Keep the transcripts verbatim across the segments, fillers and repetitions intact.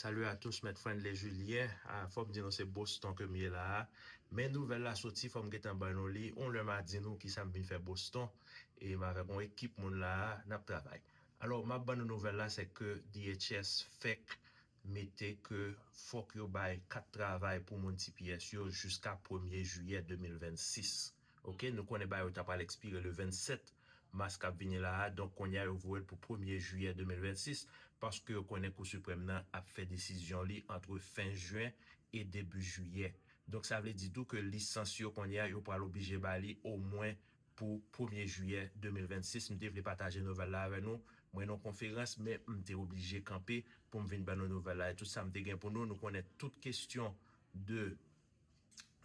Salut à tous, Mèt Friendly Julien. Ah, fò m di nou se Boston ke m ye la a. Men nouvèl la soti, fò m gentan ban nou li. On lè m a di nou ki sa m vin fè Boston. E m avèk yon ekip moun la a, n ap travay. Alò, m ap ban nou nouvèl la, se ke D H S fèk mete ke fòk yo bay kat travay pou moun T P S yo jiska premye jiyè de mil vennsis. Oke, nou konnen bagay yo ta pral ekspire le vennsèt mas k ap vini la a, donk kounye a yo voye l pou premye jiyè de mil vennsis, paske yo konnen Kou Siprèm nan ap fè desizyon li ant fen jen e debi jiyè. Donk sa vle di tou ke lisans yo kounye a yo pral oblije ba li omwen pou premye jiyè de mil vennsis. M te vle pataje nouvèl la avè nou. Mwen nan konferans, men m te oblije kanpe pou m vin ban nou nouvèl la. E tout sa m te gen pou nou, nou konnen tout kesyon de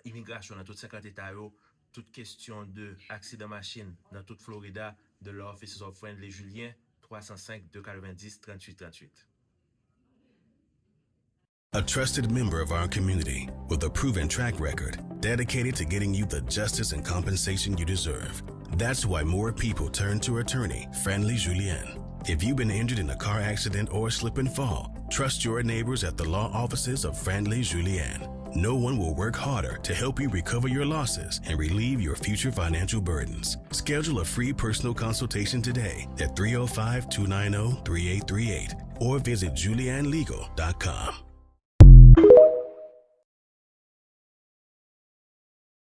imigrasyon nan tout senkant eta yo, tout kesyon de aksidan machin nan tout Florida, the Law Offices of Friendly Julien, twa san senk, de katrevenndis, tranntuit tranntuit. A trusted member of our community with a proven track record dedicated to getting you the justice and compensation you deserve. That's why more people turn to attorney Friendly Julien. If you've been injured in a car accident or slip and fall, trust your neighbors at the law offices of Friendly Julien. No one will work harder to help you recover your losses and relieve your future financial burdens. Schedule a free personal consultation today at three oh five, two nine oh, three eight three eight or visit julianlegal.com.